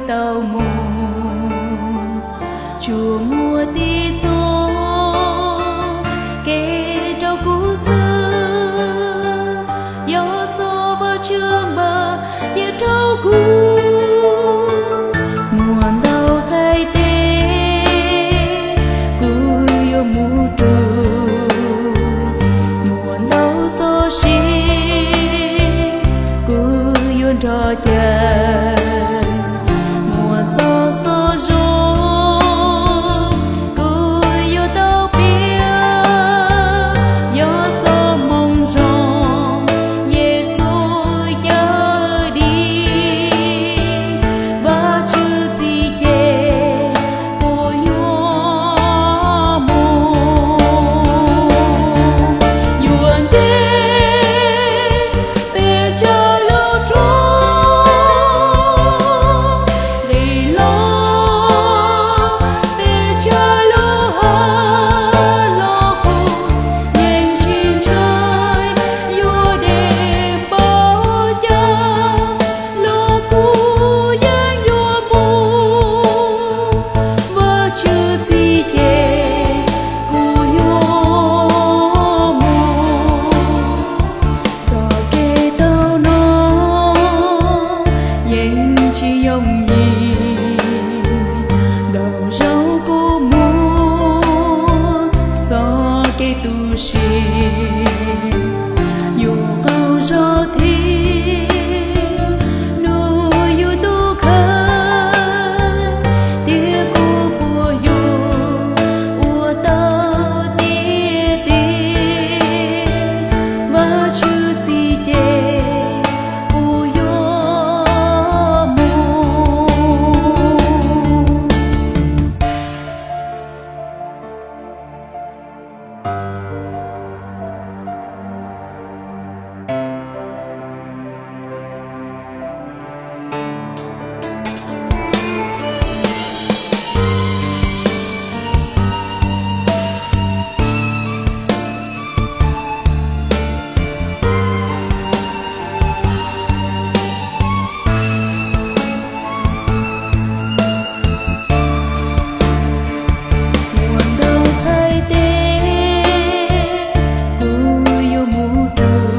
tau mus, tsuas muaj tib txoj kev rau kuv xwb. Yog txoj Vajtswv npaj cia rau kuv, muaj ntau nqaij teb kuv yuav mus rau, muaj ntau txoj sia kuv yuav nrog caw, muaj txoj xov zoo kuv yuav tau piav, yog txoj moo zoo Yexus cawm dim, Vajtswv txib ces kuv yuav mus, yuav nce peb chaw lub roob li los, peb chaw lub hav los kuj yeej tsis ntshai, yuav dej npau cas los kuv yeej yuav mus, Vajtswv txib ces kuv yuav mus. Txoj kev tau no yeej tsis yooj yim, ntaus zaub kuj muaj txoj kev tu siab, yuav qaug zog thiab nug yus tus kheej, thiab kuv puas yuav ua tau tiag tiag, Vajtswv txib ces kuv yuav mus. Muaj ntau txhais tes kuv yuav mus rau,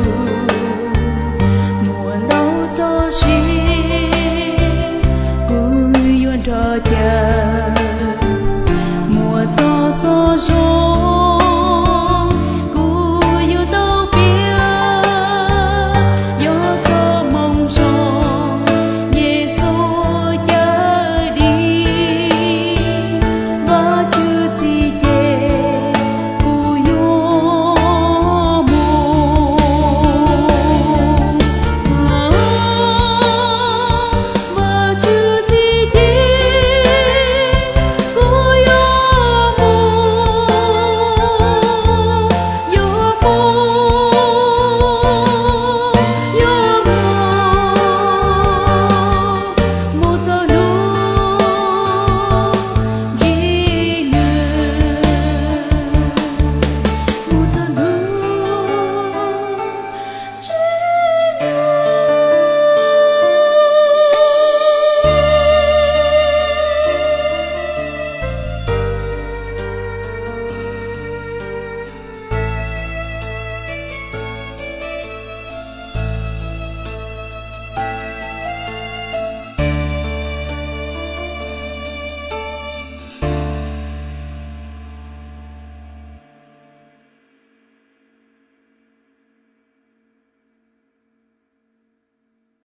muaj ntau txoj sia kuv yuav nrog caw,